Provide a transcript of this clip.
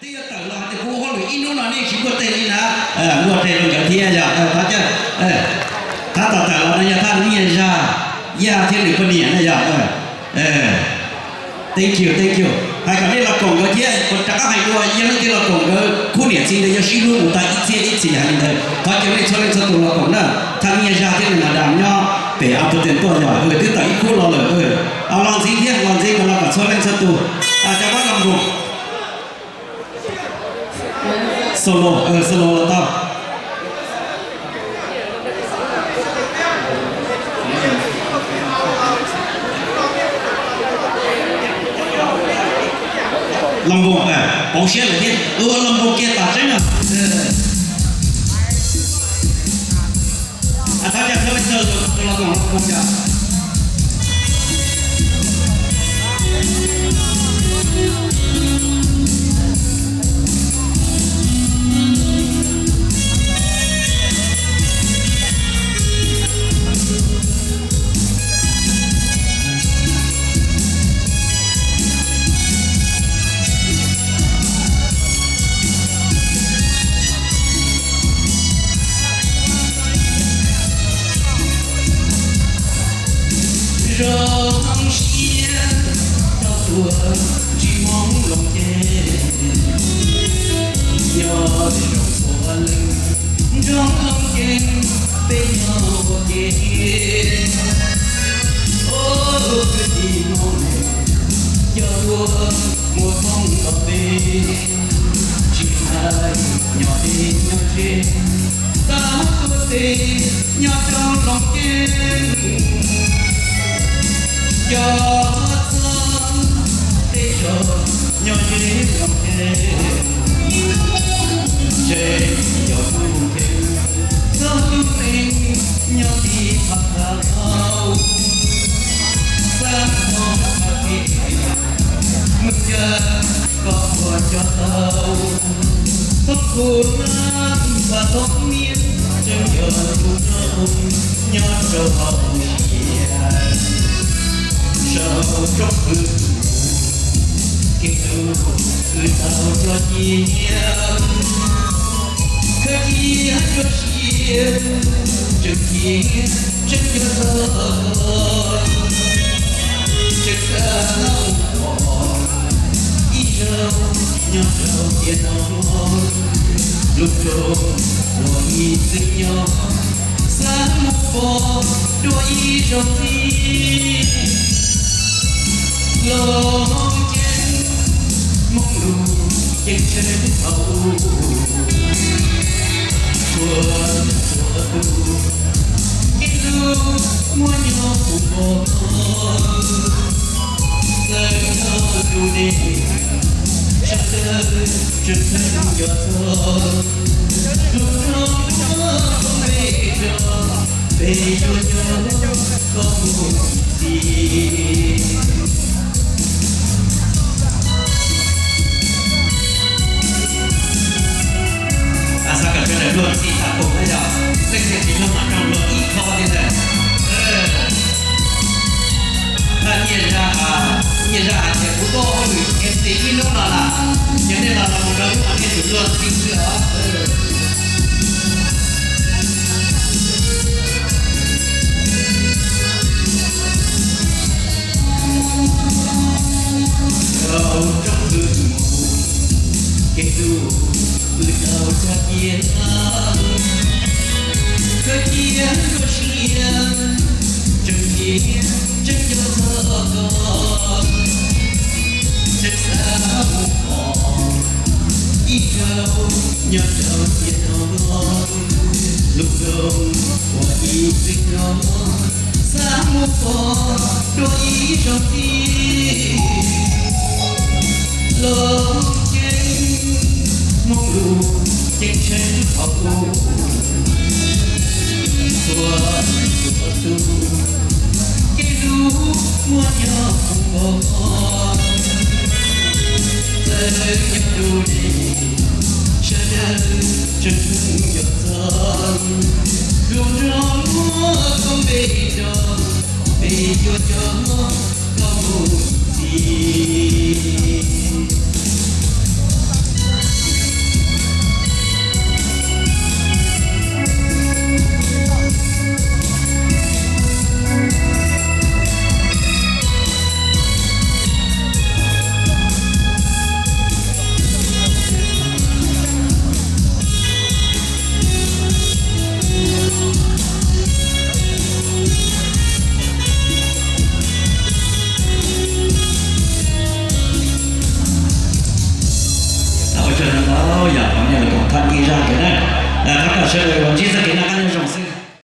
Twb yuav tawm los hais tias kuv ua hauj lwm ib hnub no nej tsis npuaj teg li na, npuaj teg rau nkawd thiab yog thab cawj, thab tom tawm los no yog thaj Nyiaj Zaj, Yaj thiab nws poj niam na yog. Thank you, thank you. Hais kom nej los koom nkawd thiab, rov qab hais dua, yog leej twg los koom nkawd khub niam txiv ntawd yuav sib hlub mus tag ib txhiab ib txhis hais li ntawd. Thov caw nej txhua leej txhua tus los koom na, thaj Nyiaj Zaj thiab nws madam nyob pem Appleton tuaj yog, twb tawm ib khub los lawm. Los ntxiv thiab, los ntxiv kom los kom txhua leej txhua tus. Cov pab los mus. Solo, solo los tau. Los npoos, pauv siab lawm thiab, ua los npoos kiag tom tseeb na. Thov caw txhua leej txhua tus los koom los koom yom. Zoo siab tau tuaj ntsib Hmoob Loos Ceeb, nyob tej zaum txhua leej nrog Loos Ceeb peb nyob ua ke. Os kwv tij Hmoob, yog ua muaj Hmoob nrog peb, tsis hais nyob deb nyob ze, tau tuaj peb nyob rau Loos Ceeb. Cov txawj tej zaum nyob ze Loos Ceeb, ntshe yog Loos Ceeb txoj lub neej nyob tib phab tau. Xav txog qhov kev mus kawm koj puas coj tau, txhob khuv nab npam txom nyem, tseem yog tus zoo nyob rau hauv siab. Saum roob kwv mus, kev hlub kwv tau tso cia, khaws cia tso siab, tseem cia tseem yuav txog, tseem xav mus pom ib zaug nyob rau tiam no, lub nroog uas ib txwm nyob, xav mus pom dua ib zaug ntxiv. Loos Ceeb, Hmoob Lus ceeb tsheej thaum ub, txhua leej txhua tus kev hlub muaj nyob puv npo, txawm nyob dub deb, sawv daws tseem ceeb yuav txog, lub nroog muaj koob peb zos, peb yuav nyob koj mus txij. Xav kom sawv daws luag txij tag npaum na yog, leej twg tsis luag mam nrog luag ib qho li ntawd. Nyiaj Zaj, Nyiaj Zaj hais tias kuv tuaj ua hauj lwm M C ib hnub no lawm, ces nej los los mus rau hnub no nej tsum luag txij xwb os. Rau roob kwv mus, kev hlub kwv tau tso cia, khaws cia koj siab, tseem cia tseem yuav txog koj, tseem xav mus pom ib zaug nyob rau tiam no, lub nroog uas ib txwm nyob, xav mus pom dua ib zaug ntxiv. Loos Ceeb, Hmoob Lus ceeb tsheej thaum ub, txhua leej txhua tus kev hlub muaj nyob puv npo, txawm nyob dub deb, sawv daws tseem ceeb yuav txog, lub nroog muaj koob peb zos, peb yuav coj koj mus txij. Sawv daws los ntsib txoj kev noj qab